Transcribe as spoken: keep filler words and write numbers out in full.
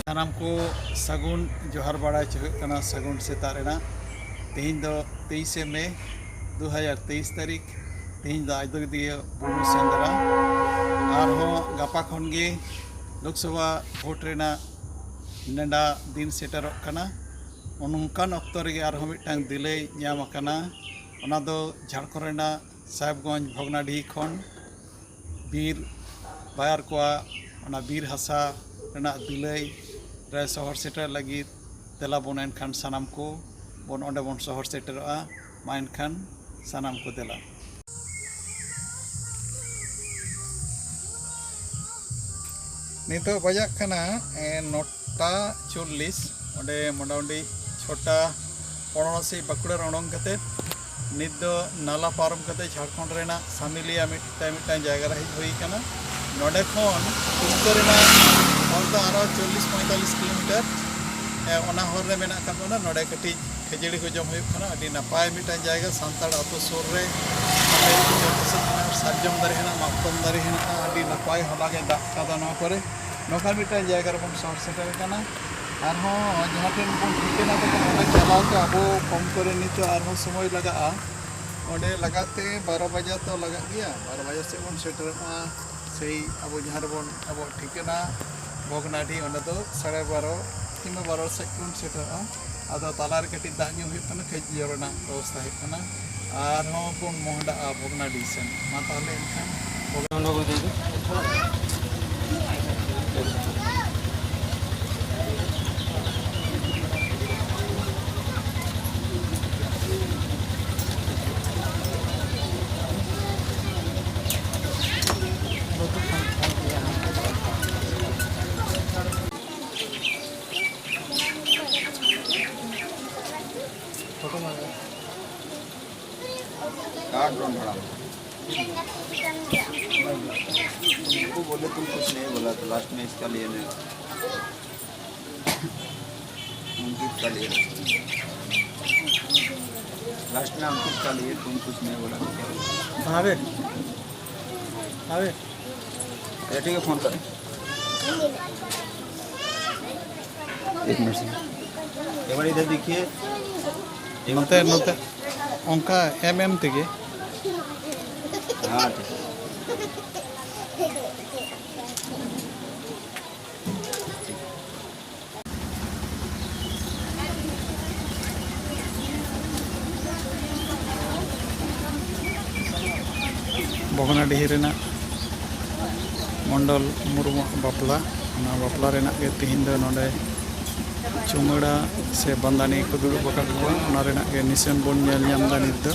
ᱥᱟᱱᱟᱢ ᱠᱚ ᱥᱟᱹᱜᱩᱱ ᱡᱚᱦᱟᱨ ᱵᱟᱲᱟᱭ ᱪᱚ ᱦᱩᱭᱩᱜ ᱠᱟᱱᱟ, ᱥᱟᱹᱜᱩᱱ ᱥᱮᱛᱟᱜ ᱨᱮᱱᱟᱜ᱾ ᱛᱮᱦᱮᱧ ᱫᱚ ᱛᱮᱭᱤᱥᱮ ᱢᱮ ᱫᱩ ᱦᱟᱡᱟᱨ ᱛᱮᱭᱤᱥ ᱛᱟᱹᱨᱤᱠᱷ᱾ ᱛᱮᱦᱮᱧ ᱫᱚ ᱟᱡᱚᱫᱤᱭᱟᱹ ᱵᱩᱨᱩ ᱥᱮᱸᱫᱽᱨᱟ᱾ ᱟᱨᱦᱚᱸ ᱜᱟᱯᱟ ᱠᱷᱚᱱ ᱜᱮ ᱞᱳᱠᱥᱚᱵᱷᱟ ᱵᱷᱳᱴ ᱨᱮᱱᱟᱜ ᱱᱮᱰᱟ ᱫᱤᱱ ᱥᱮᱴᱮᱨᱚᱜ ᱠᱟᱱᱟ᱾ ᱱᱚᱝᱠᱟᱱ ᱚᱠᱛᱚ ᱨᱮᱜᱮ ᱟᱨᱦᱚᱸ ᱢᱤᱫᱴᱟᱝ ᱫᱤᱞᱟᱹᱭ ᱧᱟᱢ ᱟᱠᱟᱱᱟ᱾ ᱚᱱᱟ ᱫᱚ ᱡᱷᱟᱲᱠᱷᱚᱸᱰ ᱨᱮᱱᱟᱜ ᱥᱟᱦᱮᱵᱽᱜᱚᱸᱡᱽ ᱵᱷᱚᱜᱽᱱᱟᱰᱤᱦᱤ ᱠᱷᱚᱱ ᱵᱤᱨ ᱵᱟᱭᱟᱨ ᱠᱚᱣᱟᱜ ᱚᱱᱟ ᱵᱤᱨ ᱦᱟᱥᱟ ᱨᱮᱱᱟᱜ ᱫᱤᱞᱟᱹᱭ ᱨᱮ ᱥᱚᱦᱚᱨ ᱥᱮᱴᱮᱨ ᱞᱟᱹᱜᱤᱫ ᱫᱮᱞᱟ ᱵᱚᱱ ᱮᱱᱠᱷᱟᱱ ᱥᱟᱱᱟᱢ ᱠᱚ ᱵᱚᱱ ᱚᱸᱰᱮ ᱵᱚᱱ ᱥᱚᱦᱚᱨ ᱥᱮᱴᱮᱨᱚᱜᱼᱟ᱾ ᱢᱟ ᱮᱱᱠᱷᱟᱱ ᱥᱟᱱᱟᱢ ᱠᱚ ᱫᱮᱞᱟ᱾ ᱱᱤᱛᱚᱜ ᱵᱟᱡᱟᱜ ᱠᱟᱱᱟ, ᱮ, ᱱᱚᱴᱟ ᱪᱚᱞᱞᱤᱥ᱾ ᱚᱸᱰᱮ ᱢᱚᱴᱟᱢᱩᱴᱤ ᱪᱷᱚᱴᱟ ᱯᱚᱱᱨᱚ ᱥᱮᱫ ᱵᱟᱸᱠᱩᱲᱟ ᱨᱮ ᱚᱰᱚᱝ ᱠᱟᱛᱮ ᱱᱤᱛ ᱫᱚ ᱱᱟᱞᱟ ᱯᱟᱨᱚᱢ ᱠᱟᱛᱮ ᱡᱷᱟᱲᱠᱷᱚᱸᱰ ᱨᱮᱱᱟᱜ ᱥᱟᱢᱤᱞᱤᱭᱟ ᱢᱤᱫᱴᱟᱝ, ᱢᱤᱫᱴᱟᱝ ᱡᱟᱭᱜᱟ ᱨᱮ ᱦᱮᱡ ᱦᱩᱭ ᱠᱟᱱᱟ᱾ ᱱᱚᱰᱮ ᱠᱷᱚᱱ ᱴᱩᱢᱠᱟᱹ ᱨᱮᱱᱟᱜ ᱦᱚᱨ ᱫᱚ ᱟᱨᱚ ᱪᱚᱞᱞᱤᱥ ᱯᱚᱸᱭᱛᱟᱞᱞᱤᱥ ᱠᱤᱞᱳᱢᱤᱴᱟᱨ, ᱮ, ᱚᱱᱟ ᱦᱚᱨ ᱨᱮ ᱢᱮᱱᱟᱜ ᱟᱠᱟᱫ ᱵᱚᱱᱟ᱾ ᱱᱚᱰᱮ ᱠᱟᱹᱴᱤᱡ ᱠᱷᱟᱹᱡᱟᱹᱲᱤ ᱠᱚ ᱡᱚᱢ ᱦᱩᱭᱩᱜ ᱠᱟᱱᱟ᱾ ᱟᱹᱰᱤ ᱱᱟᱯᱟᱭ ᱢᱤᱫᱴᱟᱝ ᱡᱟᱭᱜᱟ, ᱥᱟᱱᱛᱟᱲ ᱟᱹᱛᱩ ᱥᱩᱨ ᱨᱮ᱾ ᱥᱟᱨᱡᱚᱢ ᱫᱟᱨᱮ ᱦᱮᱱᱟᱜᱼᱟ, ᱢᱟᱛᱠᱚᱢ ᱫᱟᱨᱮ ᱦᱮᱱᱟᱜᱼᱟ, ᱟᱹᱰᱤ ᱱᱟᱯᱟᱭ ᱦᱚᱞᱟ ᱜᱮ ᱫᱟᱜ ᱠᱟᱫᱟ ᱱᱚᱣᱟ ᱠᱚᱨᱮ᱾ ᱱᱚᱝᱠᱟᱱ ᱢᱤᱫᱴᱟᱝ ᱡᱟᱭᱜᱟ ᱨᱮᱵᱚᱱ ᱥᱚᱦᱚᱨ ᱥᱮᱴᱮᱨ ᱟᱠᱟᱱᱟ᱾ ᱟᱨᱦᱚᱸ ᱡᱟᱦᱟᱸ ᱴᱷᱮᱱ ᱵᱚᱱ ᱴᱷᱤᱠᱟᱹᱱᱟ ᱠᱟᱫᱟ, ᱚᱸᱰᱮ ᱪᱟᱞᱟᱣ ᱛᱮ ᱟᱵᱚ ᱠᱚᱢ ᱠᱚᱨᱮ ᱱᱤᱛᱚᱜ ᱟᱨᱦᱚᱸ ᱥᱚᱢᱚᱭ ᱞᱟᱜᱟᱜᱼᱟ᱾ ᱚᱸᱰᱮ ᱞᱟᱜᱟᱛᱮ ᱵᱟᱨᱚ ᱵᱟᱡᱟ ᱛᱚ ᱞᱟᱜᱟᱜ ᱜᱮᱭᱟ, ᱵᱟᱨᱚ ᱵᱟᱡᱟ ᱥᱮᱫ ᱵᱚᱱ ᱥᱮᱴᱮᱨᱚᱜᱼᱟ᱾ ᱥᱮᱭ ᱟᱵᱚ ᱡᱟᱦᱟᱸ ᱨᱮᱵᱚᱱ, ᱟᱵᱚᱣᱟᱜ ᱴᱷᱤᱠᱟᱹᱱᱟ ᱵᱷᱚᱜᱽᱱᱟᱰᱤ, ᱚᱸᱰᱮ ᱫᱚ ᱥᱟᱲᱮ ᱵᱟᱨᱚ ᱠᱤᱝᱵᱟ ᱵᱟᱨᱚ ᱥᱮᱫ ᱵᱚᱱ ᱥᱮᱴᱮᱨᱚᱜᱼᱟ᱾ ᱟᱫᱚ ᱛᱟᱞᱟᱨᱮ ᱠᱟᱹᱴᱤᱡ ᱫᱟᱜ ᱧᱩ ᱦᱩᱭᱩᱜ ᱠᱟᱱᱟ, ᱠᱷᱟᱹᱡᱟᱹᱲᱤ ᱡᱚᱢ ᱨᱮᱱᱟᱜ ᱵᱮᱵᱚᱥᱛᱷᱟ ᱦᱩᱭᱩᱜ ᱠᱟᱱᱟ᱾ ᱟᱨᱦᱚᱸ ᱵᱚᱱ ᱢᱚᱦᱰᱟᱜᱼᱟ ᱵᱷᱚᱜᱽᱱᱟᱰᱤ ᱥᱮᱱ᱾ ᱢᱟ ᱛᱟᱦᱚᱞᱮ ᱮᱱᱠᱷᱟᱱ काट ड्रोन बड़ा। तुमको बोले, तुम कुछ नहीं बोला, तो लास्ट में इसका लिए नहीं। उनकी इसका लिए। लास्ट में अंकित का लिए तुम कुछ नहीं बोला, क्या? अबे, अबे। ठीक है, फोन कर। एक मिनट से। एक बार इधर देखिए। ᱱᱚᱛᱮ, ᱱᱚᱛᱮ ᱚᱱᱠᱟ ᱮᱢ ᱮᱢ ᱛᱮᱜᱮ᱾ हाँ, ठीक है। ᱵᱷᱚᱜᱽᱱᱟᱰᱤᱦᱤ ᱨᱮᱱᱟᱜ ᱢᱚᱱᱰᱚᱞ ᱢᱩᱨᱢᱩᱣᱟᱜ ᱵᱟᱯᱞᱟ, ᱚᱱᱟ ᱵᱟᱯᱞᱟ ᱨᱮᱱᱟᱜ ᱜᱮ ᱛᱤᱦᱤᱧ ᱫᱚ ᱱᱚᱰᱮ ᱪᱩᱢᱟᱹᱲᱟ ᱥᱮ ᱵᱟᱸᱫᱟᱱᱤ ᱠᱚ ᱫᱩᱲᱩᱵ ᱟᱠᱟᱫ ᱠᱚᱣᱟ, ᱚᱱᱟ ᱨᱮᱱᱟᱜ ᱜᱮ ᱱᱤᱥᱟᱹᱱ ᱵᱚᱱ ᱧᱮᱞ ᱧᱟᱢ ᱮᱫᱟ ᱱᱤᱛ ᱫᱚ᱾